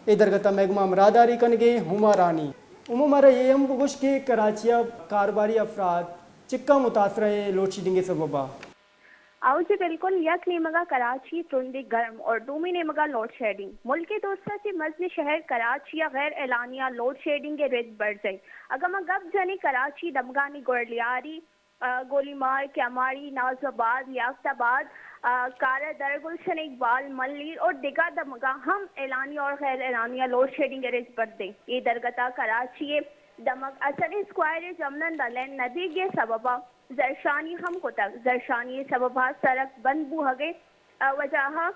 اے درگت ء مئے گوما ہمراہداری کنگے ہما رانی۔ ہما مارا اے ہم بگوش کہ کراچی ء کاروباری افراد چکا متاثر ہیں لوڈ شیڈنگ ء سبب ء؟ آؤ جی بالکل، یک نیمگا کراچی ترندی گرم اور دومی نیمگا لوڈ شیڈنگ۔ ملک ء درسا چہ مزن شہر کراچی ء غیر اعلانیہ لوڈ شیڈنگ ء رد برز انت۔ اگاں ما گپ جنیں کراچی دمگانی گورلیاری، آ، گولی مار، کیاماڑی، ناز آباد، یاکت آباد، آ، کارہ در، گلشن اقبال، ملیر اور دگہ دمگاں ہم اعلانیہ اور غیر اعلانیہ لوڈ شیڈنگ ء رد برز انت۔ اے درگت ء کراچی ء دمگ حسن اسکوائر ء جمنند ء لین نہ دیگ ء سبب ء زھرشانی ہم کتگ۔ زھرشانی ء سبب ء سڑک بند بوھگ ء وجہ ء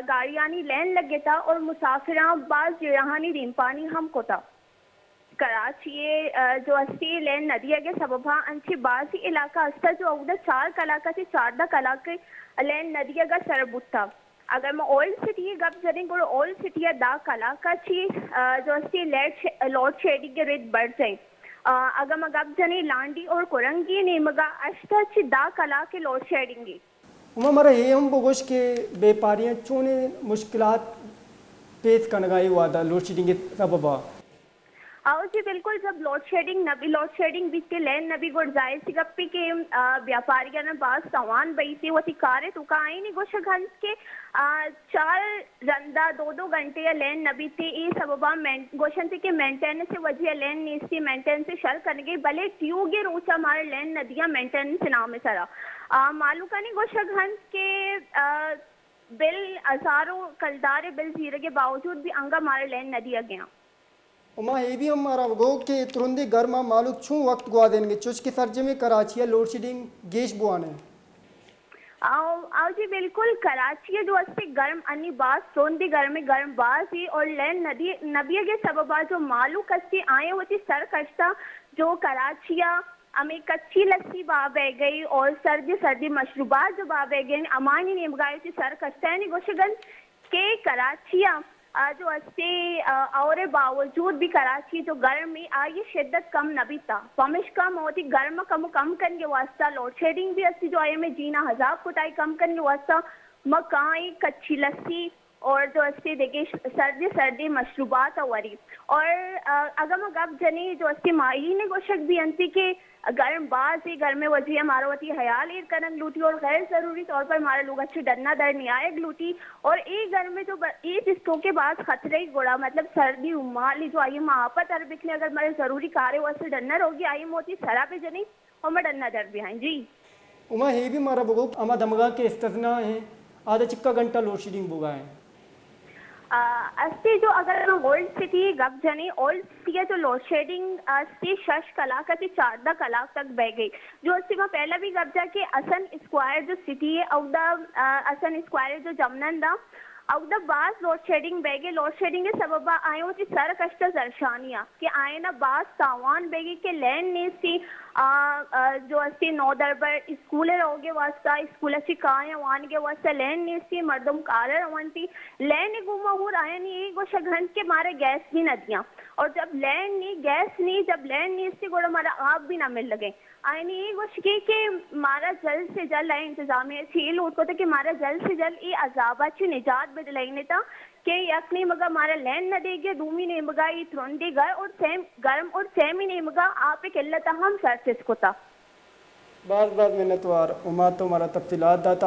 گاڑیانی لین لگتہ اور مسافراں باز جیڑہانی دیمپانی ہم کتہ۔ کراچی ء جو استی لین نہ دیگ ء سبب ء انچیں بازیں علاقہ است جو اودا چار کلاک ء چہ چاردہ کلاک ء لین نہ دیگ ء سر بوتہ۔ اگر ما اولڈ سٹی ء گپ جنیں گڑا اولڈ سٹی ء دہ کلاک ء چہ جو استی لیڈ ش-، لوڈ شیڈنگ ء رد برز انت۔ آ، اگاں ما گپ جنیں لانڈی اور کورنگی نیمگا ہشت ء چہ دہ کلاک ء لوڈ شیڈنگ ء۔ ہما مارا اے ہم بگوش کہ بیپاریاں چونیں مشکلات پیش کنگا اے وہدا لوڈ شیڈنگ ء سبب ء؟ آؤ جی بالکل، جب لوڈ شیڈنگ نہ بی، لوڈ شیڈنگ بیت کہ لین نہ بی گڑ ظاہر سی گپی کہ، آ، بیاپاریاں باز تاوان بیت وتی کار ء توکا آئینی گوشگ ہنت کہ، آ، چار رندا دو دو گھنٹے ء لین نہ بیت، اے سبب ء مین-، گوشنت کہ مینٹیننس ء وجہ ء لین نیستی، مینٹیننس ء شر کنگے، بلے ٹیوگے روچ ء مارا لین نہ دیاں مینٹیننس ء نام ء سرا۔ آ، مالوکانی گوشگ ہنت کہ، آ، بل ہزاروں کلدار ء بل زیرگ ء باوجود بھی انگا مارا لین نہ دیگ ء آں۔ ہما اے بھی ہم مارا گو کہ ترندی گرم ء مالوک چون وقت گوادینگے، چوش کہ سرجمیں کراچی ء لوڈ شیڈنگ گیش بوانے۔ آؤ، آؤ جی، بالکل۔ کراچی ء جو استے گرم انی باز ترندی گرم، گرم باز ہی اور لین ندی، نبیگ سببا جو مالوک استے آئیں وتی سر کشتا جو کراچی ء ہمیں کچی لسی با بہ گئی اور سردی سردی مشروبات جو با بہ گئے، امانی نیمگا وتی سر کشتا یعنی گوشگن کہ کراچی ء آ جو استے، آ، اور باوجود بھی کراچی جو گرمی آئی شدت کم نہ بیتا، پمشکا ما وتی گرم کم کم کنگے واسطہ لوڈ شیڈنگ بھی استی جو آئی میں جینا عذاب کتائی کم کنگے واسطہ ما کائیں کچی لسی اور جو استے دگے ش-، سردی سردی مشروبات وری۔ اور، آ، اگاں ما گپ جنی جو استے ماہی نے گوشگ بھی انتی کہ گرم باز ہی، گرم وجہ مارا وتی حیال ایر کنگ لوٹی اور غیر ضروری طور پر مارا لوگ اچھے ڈنا در نیایگ لوٹی۔ اور اے گرم جو ب-، اے چستوں کے باز خطرے گڑا مطلب سردی رومال جو آئی ما آپت ہر بکنے اگر مارے ضروری کارے واسطے ڈنا روگی آئی موتی سرا پہ جنی اور ما ڈنا در بھی آئیں جی۔ ہما اے بھی مارا بگو، ہما دمگاں کہ استثنا ہیں، آدھا چکا گھنٹہ لوڈ شیڈنگ بوگا ہیں۔ آ، استی جو اگر ہم اولڈ سٹی گپ جنیں، اولڈ سٹی ہے جو لوڈ شیڈنگ استی شش کلاک استی چاردہ کلاک تک بہ گئی۔ جو استی ما پہلا بھی گپ جا کہ حسن اسکوائر جو سٹی ہے، اودا، آ، حسن اسکوائر جو جمنند آ، اودا باز لوڈ شیڈنگ بہ گئی۔ لوڈ شیڈنگ کے سبب آئیں وتی سر کشتا زرشانی آ۔ کہ آئینا باز تاوان بیگی کہ لین نیستی، آ، آ، جو استی نودربر اسکول روگے واسطہ، اسکول چی کائیں وانگے واسطہ لین نیستی، مردم کار روانتی، لین گوما ہور آیانی اے گوشگ ہنت کہ مارا گیس بھی نہ دیاں، اور جب لین نی، گیس نی، جب لین نیستی گوڑا مارا آپ بھی نہ مل لگے۔ آیانی اے گوشگی کہ مارا جلد سے جلد آئی انتظامیہ چی لوٹ کو کہ مارا جلد سے جلد اے عذابا چی نجات بدلائینتا۔ کہ یک نیمگا مارا لین نہ دیگی، دومی نیمگا ای ترندی گر اور سیم، گرم اور سیمی نیمگا آپ قلت ہم سر چست کتا۔ باز باز منتوار، ہما تو مارا تفصیلات داتا۔